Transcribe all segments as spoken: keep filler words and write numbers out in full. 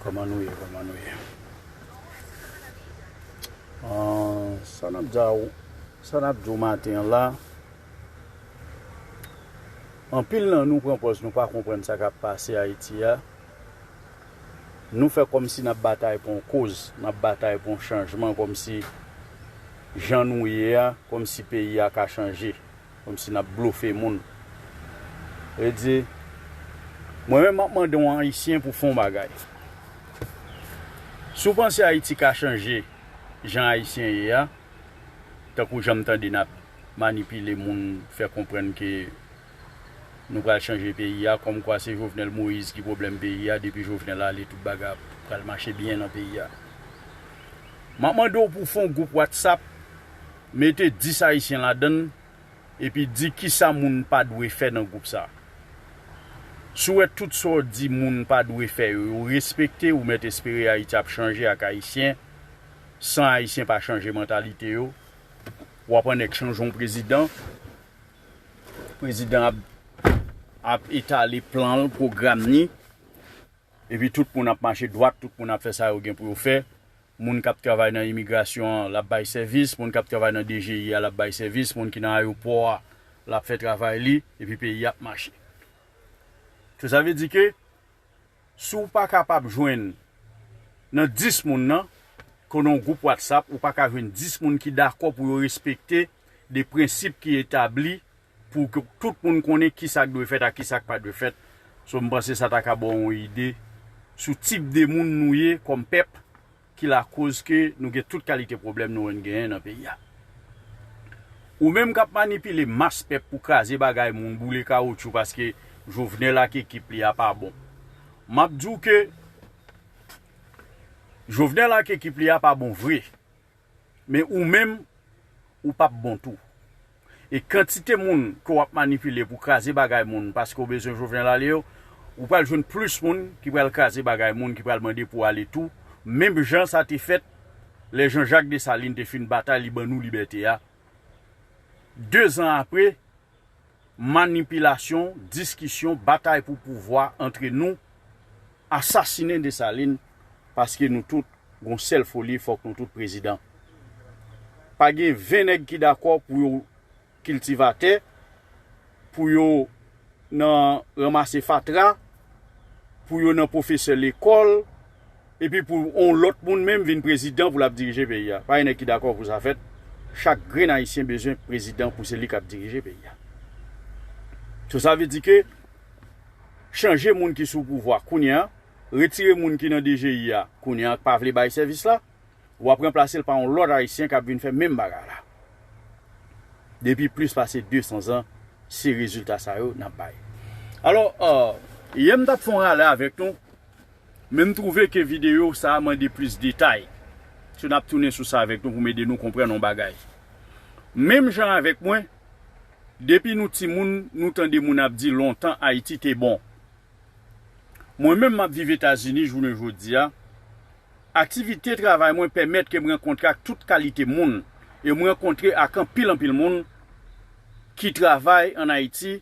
Kòman nou ye? Kòman nou ye? Ah, sa n ap di a w, sa n ap di w maten an la, anpil nan nou pran pòz nou pa konprann sa k ap pase Ayiti a. Nou fè kòmsi n ap batay pou yon koz, n ap batay pou yon chanjman, kòmsi jan nou ye a, kòmsi peyi a ka chanje, kòmsi n ap blofe moun. Vle di, mwen menm m ap mande yon Ayisyen pou fè yon bagay. Si w panse Ayiti ka chanje jan Ayisyen ye a, tankou jan m tande n ap manipile moun, fè konprann ke nou pral chanje peyi a, kòmkwa se Jovenel Moïse ki pwoblèm peyi a, depi Jovenel ale, tout bagay pral mache byen nan peyi a. M ap mande w pou w fè yon gwoup WhatsApp, mete dis Ayisyen ladan l, epi di kisa moun pa dwe fè nan gwoup sa. Si w wè tout sa w di moun pa dwe fè yo, yo respekte, ou mèt espere Ayiti ap chanje ak Ayisyen, san Ayisyen pa chanje mantalite yo. W ap wè nèg chanje yon prezidan, prezidan ap, ap etale plan l, pwogram li, epi tout moun ap mache dwat, tout moun ap fè sa yo gen pou yo fè. Moun k ap travay nan imigrasyon an, l ap bay sèvis, moun k ap travay nan D G I a, l ap bay sèvis, moun ki nan ayewopò a, l ap fè travay li, epi peyi a ap mache. So, sa vle di ke si w pa kapab jwenn nan dis moun nan, ke w nan yon gwoup WhatsApp, ou pa ka jwenn dis moun ki dakò pou yo respekte de prensip ki etabli pou ke tout moun konnen kisa k dwe fèt ak kisa k pa dwe fèt. So, m panse sa ta ka ba w yon ide sou tip de moun nou ye kòm pèp, ki lakoz ke nou gen tout kalite pwoblèm nou wè n genyen nan peyi a. Ou menm k ap manipile mas pèp pou kraze bagay moun, boule kawotchou paske Jovenel ak ekip li a pa bon. M ap di w ke Jovenel ak ekip li a pa bon vre. Men ou menm, ou p ap bon tou. E kantite moun ke w ap manipile pou kraze bagay moun paske w bezwen Jovenel ale yo, ou pral jwenn plis moun ki pral kraze bagay moun, ki pral mande pou ale tou, menm jan sa te fèt lè Jean Jacques Dessalines te fin batay, li ban nou libète a. Dezan apre, manipilasyon, diskisyon, batay pou pouvwa antre nou, asasinen Desalin, paske nou tout gon sèl foli, fòk nou tout prezidan. Pa gen ven nèg ki dakò pou yo kiltivatè, pou yo nan ranmase fatra, pou yo nan pwofesè lekòl, epi pou yon lòt moun menm vin prezidan pou l ap dirije peyi a. Pa gen nèg ki dakò pou sa fèt. Chak grenn Ayisyen bezwen prezidan pou se li k ap dirije peyi a. So, sa vle di ke chanje moun ki sou pouvwa kounye a, retire moun ki nan D G I a kounye a k pa vle bay sèvis la, w ap ranplase l pa yon lòt Ayisyen k ap vin fè menm bagay la. Depi plis pase de san zan, se rezilta sa yo n ap bay. Alò, euh, yè m t ap fè yon rale avèk nou, men m twouve ke videyo sa a mande plis detay. So, n ap tounen sou sa avèk nou pou m ede nou konprann yon bagay. Menm jan avèk mwen, depi nou timoun, nou tande moun ap di lontan Ayiti te bon. Mwen menm, m ap viv Etazini jounen jodi a. Aktivite travay mwen pèmèt ke m rankontre ak tout kalite moun e m rankontre ak anpil, anpil moun ki travay ann Ayiti,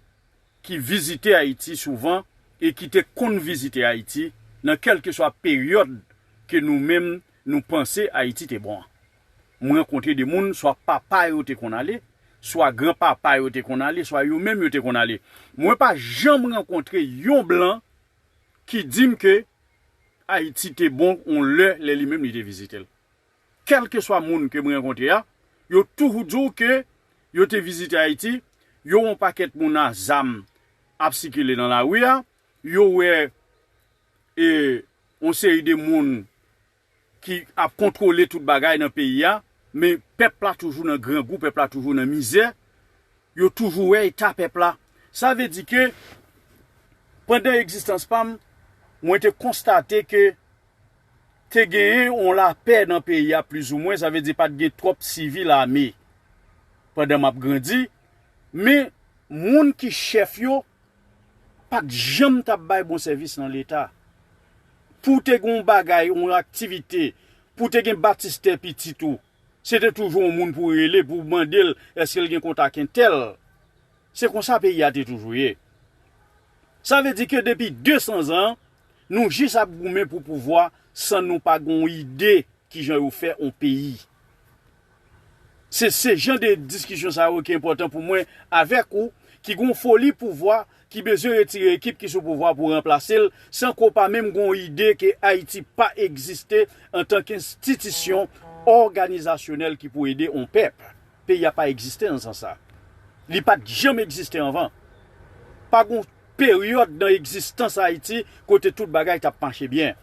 ki vizite Ayiti souvan e ki te konn vizite Ayiti nan kèlkeswa peryòd ke nou menm nou panse Ayiti te bon an. M rankontre de moun, swa papa yo te konn ale, swa granpapa yo te konn ale, swa yo menm yo te konn ale. Mwen pa janm rankontre yon blan ki di m ke Ayiti te bon yon lè, lè li menm li te vizite l. Kèlkeswa moun ke m rankontre a, yo toujou di w ke yo te vizite Ayiti, yo wè yon pakèt moun a zam ap sikile nan lari a, yo wè, e, yon seri de moun ki ap kontwole tout bagay nan peyi a, men pèp la toujou nan grangou, pèp la toujou nan mizè, yo toujou wè eta pèp la. Sa vle di ke, pandan egzistans pa m, mwen te konstate ke te genyen yon lapè nan peyi a, plizoumwen, sa vle di pa t gen twòp sivil ame pandan m ap grandi, men moun ki chèf yo pa t janm t ap bay bon sèvis nan Leta. Pou w te gen yon bagay, yon aktivite, pou w te gen batistè pitit ou, se te toujou yon moun pou w rele, pou w mande l èske l gen kontak entèl. Se konsa peyi a te toujou ye. Sa vle di ke depi de san zan, Nou jis ap goumen pou pouvwa san nou pa gon ide kijan yo fè on peyi. Se, se jan de diskisyon sa yo ki enpòtan pou mwen avèk ou, ki gon foli pouvwa, ki bezwen retire ekip ki sou pouvwa pou ranplase l, san ke w pa menm gon ide ke Ayiti pa egziste antanke enstitisyon òganizasyonèl ki pou ede on pèp. Peyi a pa egziste nan sans sa. Li pa t janm egziste anvan. Pa gon peryòd nan egzistans Ayiti kote tout bagay t ap mache byen.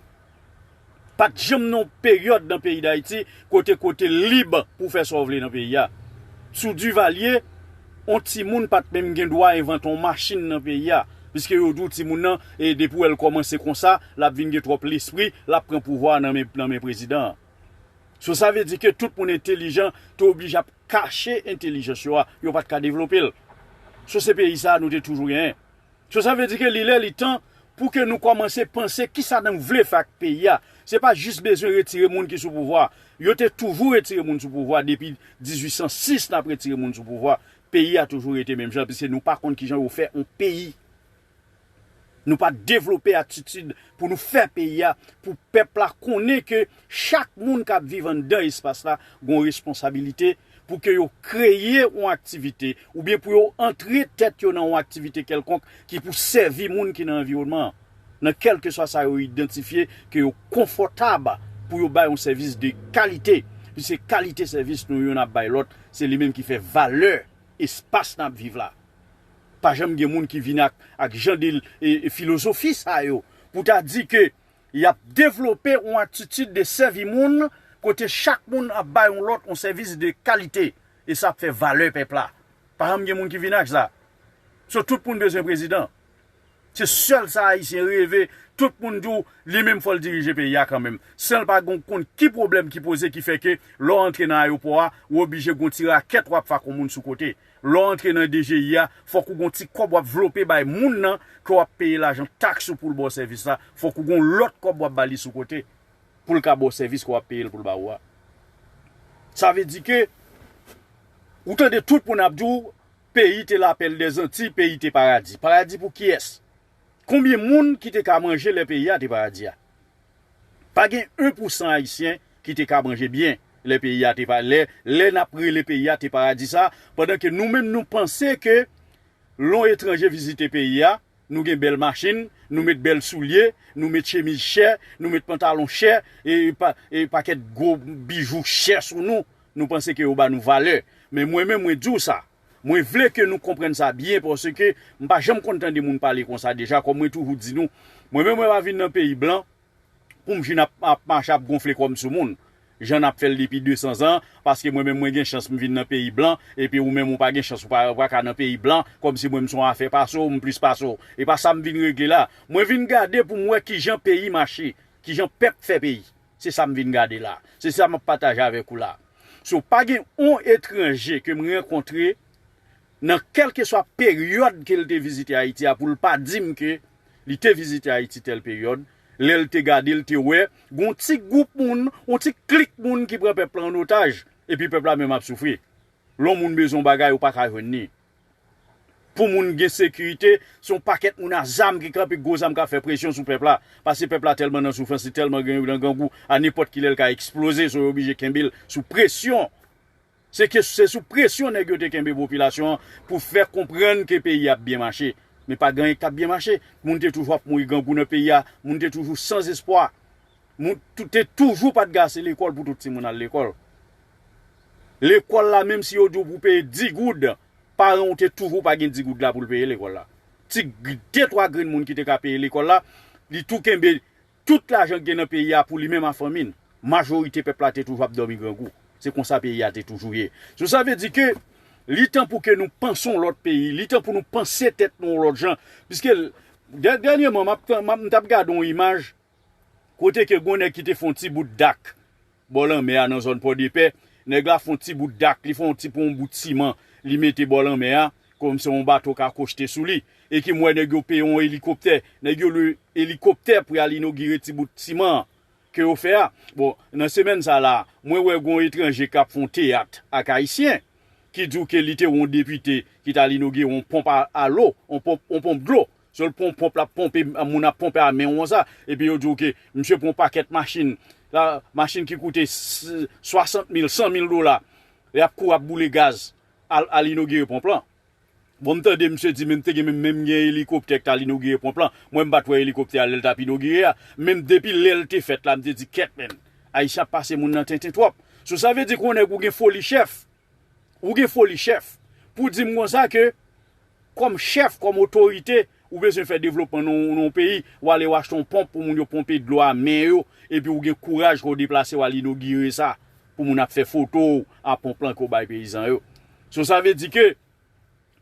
Pa t janm nan yon peryòd nan peyi Dayiti kote, kote lib pou fè sa w vle nan peyi a. Sou Divalye, on timoun pa t menm gen dwa envante on machin nan peyi a. Piske yo di w timoun nan, e depi w wè l kòmanse konsa, l ap vin gen twòp lespri, l ap pran pouvwa a nan men, nan men prezidan an. So, sa vle di ke tout moun entelijan te oblije ap kache entelijans yo a, yo pa t ka devlope l. So, se peyi sa a nou te toujou genyen. So, sa vle di ke li lè, li tan pou ke nou kòmanse panse kisa nou vle fè ak peyi a. Se pa jis bezwen retire moun ki sou pouvwa. Yo te toujou retire moun sou pouvwa. Depi dizuit san sis, n ap retire moun sou pouvwa. Peyi a toujou rete menm jan, piske nou pa konn kijan yo fè on peyi. Nou pa devlope atitid pou nou fè peyi a, pou pèp la konnen ke chak moun k ap viv anndan espas la gon responsabilite pou ke yo kreye yon aktivite, oubyen pou yo antre tèt yo nan yon aktivite kèlkonk ki pou sèvi moun ki nan anviwònman an, nan kèlkeswa sa yo idantifye ke yo konfòtab pou yo bay yon sèvis de kalite. Piske kalite sèvis nou youn ap bay lòt, se li menm ki fè valè espas n ap viv la. Pa janm gen moun ki vin ak, ak jan de, e, e filozofi sa yo pou ta di ke y ap devlope yon atitid de sèvi moun kote chak moun ap bay yon lòt yon sèvis de kalite, e sa ap fè valè pèp la. Pa janm gen moun ki vin ak sa. So, tout moun bezwen prezidan. Se sèl sa Ayisyen reve. Tout moun di w li menm fò l dirije peyi a kanmenm. San l pa gon konn ki pwoblèm ki poze ki fè ke lè w antre nan ayewopò a, ou oblije gon ti rakèt w ap fè ak yon moun sou kote. Lè w antre nan D G I a, fòk ou gon ti kòb w ap vlope bay moun nan ke w ap peye lajan taks ou pou l ba w sèvis la. Fòk ou gon lòt kòb w ap ba li sou kote pou l ka ba w sèvis ke w ap peye l pou l ba ou a. Sa vle di ke ou tande tout moun ap di w peyi te lapèl dèzantiy, peyi te paradi. Paradi pou kiyès? Konbyen moun ki te ka manje lè peyi a te paradi a? Pa gen en pou san ayisyen ki te ka manje byen lè peyi a te pa, lè, lè n ap rele peyi a te paradi sa, pandan ke nou menm nou panse ke lè yon etranje vizite peyi a, nou gen bèl machin, nou met bèl soulye, nou met chemiz chè, nou met pantalon chè, e, pa, e pakèt gwo bijou chè sou nou, nou panse ke yo ba nou valè. Men mwen menm, mwen di w sa. Mwen vle ke nou konprann sa byen, paske m pa janm konn tande moun pale konsa deja, kòm mwen toujou di nou. Mwen menm, mwen pa vin nan peyi blan pou m vin ap, ap mache ap gonfle kò m sou moun. Jan n ap fè l depi de san zan, paske mwen menm mwen gen chans m vin nan peyi blan, epi ou menm ou pa gen chans ou pa, ou pa ka nan peyi blan, kòmsi mwen m se yon afè pase w, m plis pase w. E pa sa m vin regle la. Mwen vin gade pou m wè kijan peyi mache, kijan pèp fè peyi. Se sa m vin gade la. Se sa m ap pataje avèk ou la. So, pa gen yon etranje ke m rankontre nan kèlkeswa peryòd ke l te vizite Ayiti a pou l pa di m ke li te vizite Ayiti tèl peryòd, lè l te gade, l te wè, gon ti gwoup moun, yon ti klik moun ki pran pèp la an otaj, epi pèp la menm ap soufri. Lè yon moun bezwen yon bagay, ou pa ka jwenn li. Pou moun gen sekirite, se yon pakèt moun a zam ki kanpe, gwo zam k ap fè presyon sou pèp la. Paske pèp la tèlman nan soufrans, li tèlman gen nan grangou, a nenpòt kilè l ka eksploze, so yo oblije kenbe l sou presyon. Se ke se sou presyon nèg yo te kenbe popilasyon an pou fè konprann ke peyi a ap byen mache. Men pa gen anyen k t ap byen mache. Moun te toujou ap mouri grangou nan peyi a. Moun te toujou san espwa. Moun tou, te toujou pa t gen ase lekòl pou tout timoun al lekòl. Lekòl la, menm si yo di w pou peye dis goud, paran w te toujou pa gen dis goud la pou l peye lekòl la. Ti gr-, de twa grenn moun ki te ka peye lekòl la, li tou kenbe tout lajan k gen nan peyi a pou li menm a fanmi l. Majorite pèp la te toujou ap dòmi grangou. Se konsa peyi a te toujou ye. So, sa vle di ke li tan pou ke nou panse yon lòt peyi, li tan pou nou panse tèt nou yon lòt jan. Piske l-, dè-, dènyèman, m ap, m ap, m t ap gade yon imaj kote ke gon nèg ki te fè yon ti bout dak bò lanmè a nan zòn Pòdepè. Nèg la fè yon ti bout dak, li fè yon ti, pran yon bout siman, li mete bò lanmè a, kòmsi yon bato ka kochte sou li. E ki m wè nèg yo peye yon elikoptè. Nèg yo lwe elikoptè pou y al inogire ti bout siman an ke yo fè a. Bon, nan semèn sa la, mwen wè gon etranje k ap fè yon teyat ak Ayisyen, ki di w ke li te wè yon depite ki t al inogire yon ponp a, a lo, yon ponp, yon ponp dlo. So l pran yon ponp, l ap ponpe, moun ap ponpe a men w konsa. Epi yo di w ke misye pran yon pakèt machin. La, machin ki koute s- swasant mil, san mil dola. L ap kouri ap boule gaz. Al, al inogire ponp lan. Bon, m tande misye di, men m te gen, menm, menm gen elikoptè ki t al inogire ponp lan. Mwen, m pa t wè elikoptè a lè l t ap inogire a. Menm depi lè l te fèt la, m te di, kèt, men. Ayisyen ap pase moun nan tenten twòp. So, sa vle di ke yon nèg ou gen foli chèf. Ou gen foli chèf. Pou di m konsa ke, kòm chèf, kòm otorite, ou bezwen fè devlopman nan, nan yon peyi, w ale w achte yon ponp pou moun yo ponpe dlo a men yo, epi ou gen kouraj ke w deplase w al inogire sa, pou moun ap fè foto a ponp lan ke w bay peyizan yo. So, sa vle di ke,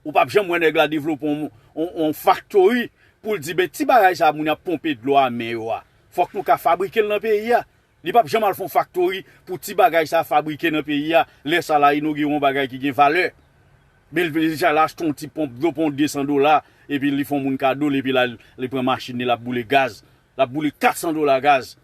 ou p ap janm wè nèg la devlope yon, yon, yon factory pou l di, ben, ti bagay sa moun ap ponpe dlo a men yo a. Fòk nou ka fabrike l nan peyi a. Li p ap janm al fè yon factory pou ti bagay sa fabrike nan peyi a. Lè sa l a inogire yon bagay ki gen valè. Men li, li al achte yon ti ponp dlo pou yon de san dola, epi li fè yon moun kado l, epi la, li pran machin li, l ap boule gaz. L ap boule kat san dola gaz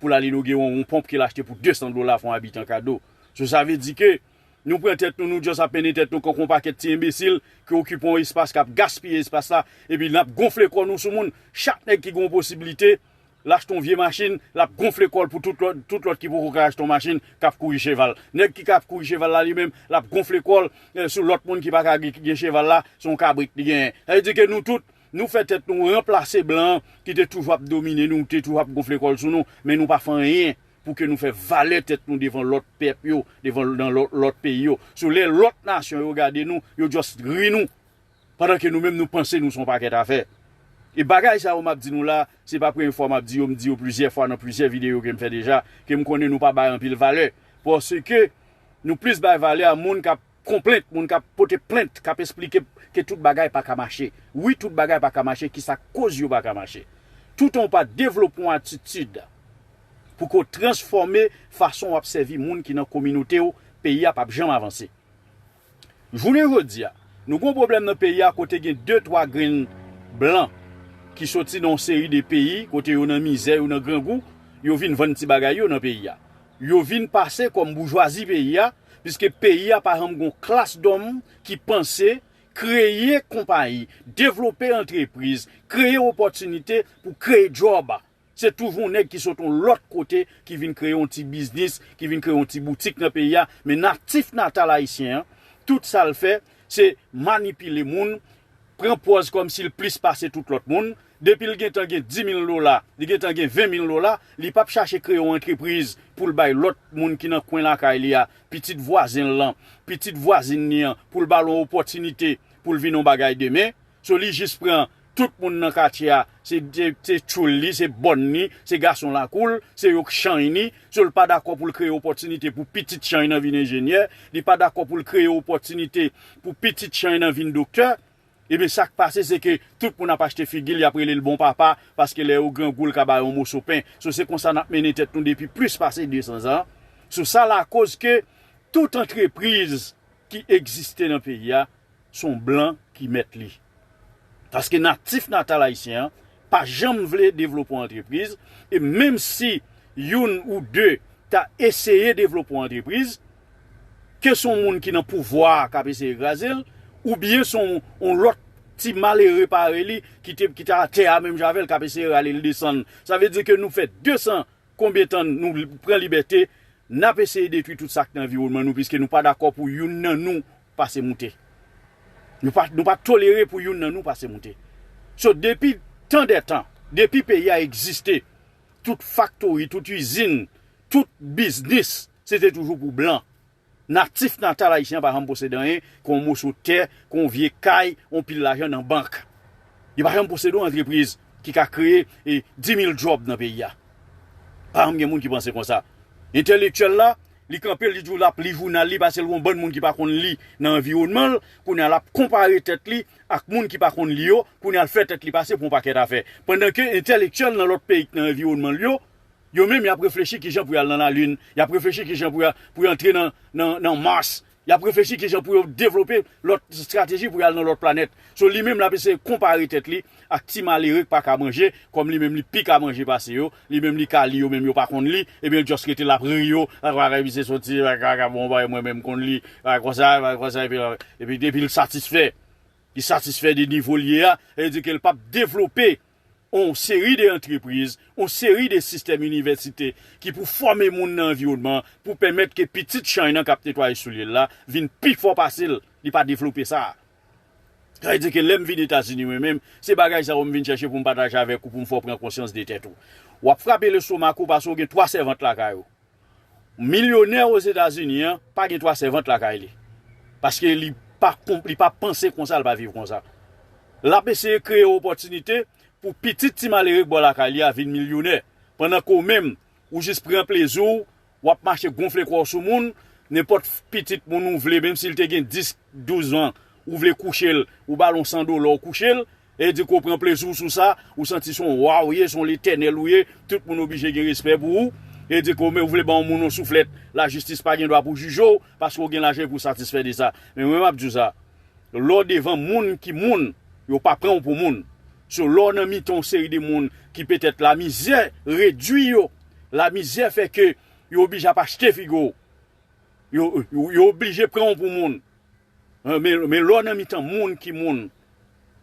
pou l al inogire yon, yon ponp ke l achte pou de san dola fè yon abitan kado. So, sa vle di ke nou pran tèt nou, nou just ap mennen tèt nou kon, kon pakèt ti enbesil ki okipe yon espas, k ap gaspiye espas la, epi n ap gonfle kò nou sou moun. Chak nèg ki gen yon posiblite, l achte yon vye machin, l ap gonfle kò l pou tout lòt, tout lòt ki poko ka achte yon machin, k ap kouri cheval. Nèg ki ka ap kouri cheval la, li menm, l ap gonfle kò l, eh, sou lòt moun ki pa ka gen, gen cheval la, se yon kabrit li genyen. Sa vle di ke nou tout, nou fè tèt nou ranplase blan an ki te toujou ap domine nou, te toujou ap gonfle kò l sou nou, men nou pa fè anyen pou ke nou fè valè tèt nou devan lòt pèp yo, devan nan lòt, lòt peyi yo. So lè lòt nasyon yo gade nou, yo just ri nou. Pandan ke nou menm nou panse nou se yon pakèt afè. E bagay sa yo m ap di nou la, se pa premye fwa m ap di yo, m di yo plizyè fwa nan plizyè videyo ke m fè deja, ke m konnen nou pa bay anpil valè. Paske nou plis bay valè a moun k ap konplent, moun k ap pote plent, k ap esplike ke tout bagay pa ka mache. Wi, tout bagay pa ka mache, kisa k koz yo pa ka mache? Toutan w pa devlope yon atitid pou ke w transfòme fason w ap sèvi moun ki nan kominote w, peyi a p ap janm avanse. Jounen jodi a, nou gen yon pwoblèm nan peyi a kote gen de, twa grenn blan ki soti nan yon seri de peyi kote yo nan mizè, yo nan grangou, yo vin vann ti bagay yo nan peyi a. Yo vin pase kòm boujwazi peyi a, piske peyi a pa janm gen yon klas dòm ki panse, kreye konpayi, devlope antrepriz, kreye opòtinite pou kreye djòb. Se toujou yon nèg ki sot yon lòt kote, ki vin kreye yon ti biznis, ki vin kreye yon ti boutik nan peyi a. Men natif natal ayisyen an, tout sa l fè, se manipile moun, pran pòz kòmsi l plis pase tout lòt moun. Depi l gentan gen di mil dola, li gentan gen ven mil dola, li p ap chache kreye yon antrepriz pou l bay lòt moun ki nan kwen lakay li a, pitit vwazen l lan, pitit vwazin li an, pou l ba l yon opòtinite pou l vin yon bagay demen. So, li jis pran tout moun nan katye a, se, se, se tchoul li, se bòn li, se gason lakou l, se yo k chanj li. So, l pa dakò pou l kreye opòtinite pou pitit chanj nan vin enjenyè, li pa dakò pou l kreye opòtinite pou pitit chanj nan vin doktè. Ebyen, sa k pase, se ke tout moun ap achte figi l, y ap rele l bon papa, paske lè yo grangou, l ka ba yo yon moso pen. So, se konsa n ap mennen tèt nou depi plis pase de san zan. So, sa lakoz ke tout antrepriz ki egziste nan peyi a, se yon blan ki mèt li. Paske natif natal ayisyen an pa janm vle devlope yon antrepriz, e menm si youn ou de ta eseye devlope yon antrepriz, ke se yon moun ki nan pouvwa a k ap eseye kraze l, oubyen se yon, yon lòt ti malere parèy li ki te, ki te atè a menm jan avè l k ap eseye rale l desann. Sa vle di ke nou fè de san konbyen tan nou pran libète, n ap eseye detwi tout sa k nan anviwònman nou, piske nou pa dakò pou youn nan nou pase moute. Nou pa, nou pa tolere pou youn nan nou pase moute. So, depi tan dè tan, depi peyi a egziste, tout faktori, tout izin, tout biznis, se te toujou pou blan. Natif natal ayisyen an pa janm posede anyen ke yon moso tè, ke yon vye kay, yon pil lajan nan bank. Li pa janm posede yon antrepriz ki ka kreye, e, di mil djòb nan peyi a. Pa janm gen moun ki panse konsa. Entèlektyèl la, li kanpe, li di w l ap li jounal li, paske l gen yon bann moun ki pa konn li nan anviwònman l, kounye a l ap konpare tèt li ak moun ki pa konn li yo, kounye a l fè tèt li pase pou yon pakèt afè. Pandan ke entèlektyèl nan lòt peyi k nan anviwònman l yo, yo menm, y ap reflechi kijan pou y al nan lalin, y ap reflechi kijan pou y a, pou y antre nan, nan, nan Mars, y ap reflechi kijan pou yo devlope lòt estrateji pou y al nan lòt planèt. So, li menm, l ap eseye konpare tèt li ak ti malere k pa ka manje, kòm li menm li pi ka manje pase yo, li menm li ka li, yo menm yo pa konn li, ebyen, l just rete l ap ri yo, ak bagay misye soti, ak, ak, ak, bon, bagay mwen menm konn li, ak konsa, ak konsa, epi, epi depi l satisfè. Li satisfè de nivo l ye a, sa vle di ke l p ap devlope yon seri de antrepriz, yon seri de sistèm inivèsite ki pou fòme moun nan anviwònman, pou pèmèt ke pitit China k ap netwaye soulye l la vin pi fò pase l. Li pa devlope sa. Sa vle di ke lè m vin Etazini mwen menm, se bagay sa yo m vin chèche pou m pataje avèk ou, pou m fè w pran konsyans de tèt ou. W ap frape lestomak ou paske w gen twa sèvant lakay ou. Milyonè Ozetazini an pa gen twa sèvant lakay li. Paske li pa konp- li pa panse konsa, li pa viv konsa. L ap eseye kreye opòtinite pou pitit ti malere k bò lakay li a vin milyonè. Pandan ke w menm, ou jis pran plezi w, w ap mache gonfle kò w sou moun, nenpòt pitit moun ou vle, menm si l te gen dis, douz an, ou vle kouche l, ou ba l yon san dola, ou kouche l, e di ke w pran plezi w sou sa, ou santi se yon wa w ye, se yon letènèl ou ye, tout moun oblije gen respè pou ou, e di ke w menm ou vle ba yon moun yon souflèt, lajistis pa gen dwa pou jije w, paske w gen lajan pou w satisfè de sa. Men mwen m ap di w sa, lè w devan moun ki moun, yo pa pran w pou moun. So, lè w nan mitan yon seri de moun ki petèt lamizè redui yo, lamizè fè ke yo oblije ap achte figo, yo, yo, yo oblije pran w pou moun. Men, men lè w nan mitan moun ki moun,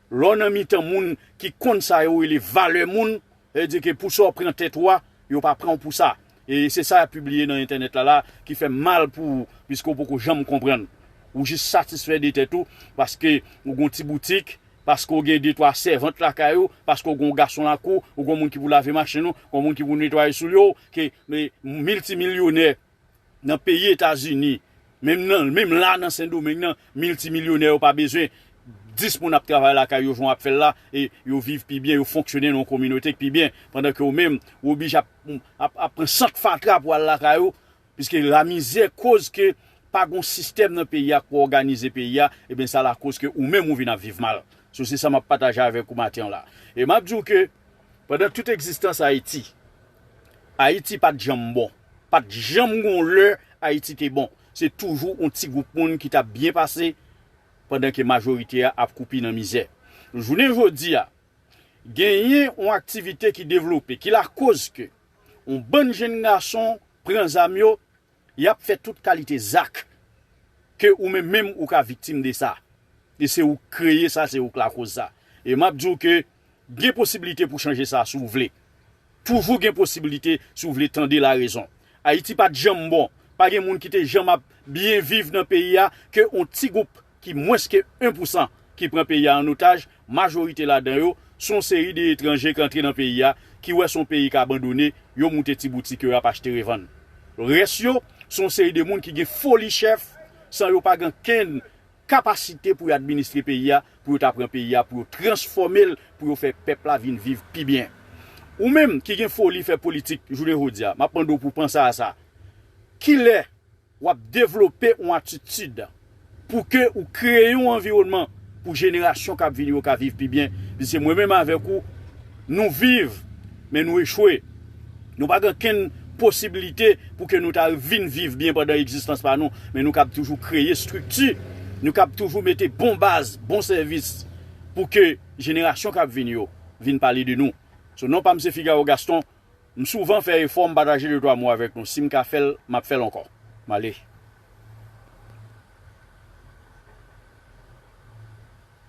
lè w nan mitan moun ki konn sa yo rele valè moun, sa vle di ke pou sa w pran tèt ou a, yo pa pran w pou sa. E se sa y ap pibliye nan entènèt la la ki fè m mal pou ou, piske w poko janm konprann. Ou jis satisfè de tèt ou paske ou gen yon ti boutik, paske w gen de twa sèvant lakay ou, paske w gen yon gason lakou, ou gen yon moun ki pou lave machin ou, gen yon moun ki pou netwaye soulye w, ke miltimilyonè nan peyi Etazini, menm nan, menm la nan Sendomeng nan, miltimilyonè yo pa bezwen dis moun ap travay lakay yo jan w ap fè l la, e yo viv pi byen, yo fonksyone nan yon kominote k pi byen, pandan ke ou menm, ou oblije ap, ap, ap pran sant fatra pou al lakay ou, piske lamizè koz ke pa gen yon sistèm nan peyi a k pou òganize peyi a, ebyen sa lakoz ke ou menm ou vin ap viv mal. So, se sa m ap pataje avèk ou maten an la. E m ap di w ke pandan tout egzistans Ayiti, Ayiti pa t janm bon. Pa t janm gen yon lè Ayiti te bon. Se toujou yon ti gwoup moun ki t ap byen pase pandan ke majorite a ap koupi nan mizè. Jounen jodi a, genyen yon aktivite ki devlope, ki lakoz ke yon bann jenn gason pran zam yo, y ap fè tout kalite zak ke ou menm menm ou ka viktim de sa. E se ou k kreye sa, se ou k lakoz sa. E m ap di w ke gen posiblite pou chanje sa si w vle. Toujou gen posiblite si w vle tande larezon. Ayiti pa t janm bon. Pa gen moun ki te janm ap byen viv nan peyi a ke yon ti gwoup ki mwens ke en pou san ki pran peyi a an otaj, majorite ladan yo, se yon seri de etranje k antre nan peyi a, ki wè se yon peyi k abandone, yo moute ti boutik yo, y ap achte revann. Rès yo, se yon seri de moun ki gen foli chèf, san yo pa gen kenn kapasite pou yo administre peyi a, pou yo ta pran peyi a, pou yo transfòme l, pou yo fè pèp la vin viv pi byen. Ou menm ki gen foli fè politik jounen jodi a, m ap mande w pou w panse a sa. Kilè w ap devlope yon atitid pou ke ou kreye yon anviwònman pou jenerasyon k ap vini yo ka viv pi byen. Piske mwen menm avèk ou, nou viv, men nou echwe. Nou pa gen okenn posiblite pou ke nou ta vin viv byen pandan egzistans pa nou, men nou kab toujou kreye estrikti, nou kab toujou mete bon baz, bon sèvis pou ke jenerasyon k ap vini yo vin pale de nou. So, non pa m se Figaro Gaston, m souvan fè efò, m pataje de twa mo avèk nou. Si m ka fè l, m ap fè l ankò. M ale.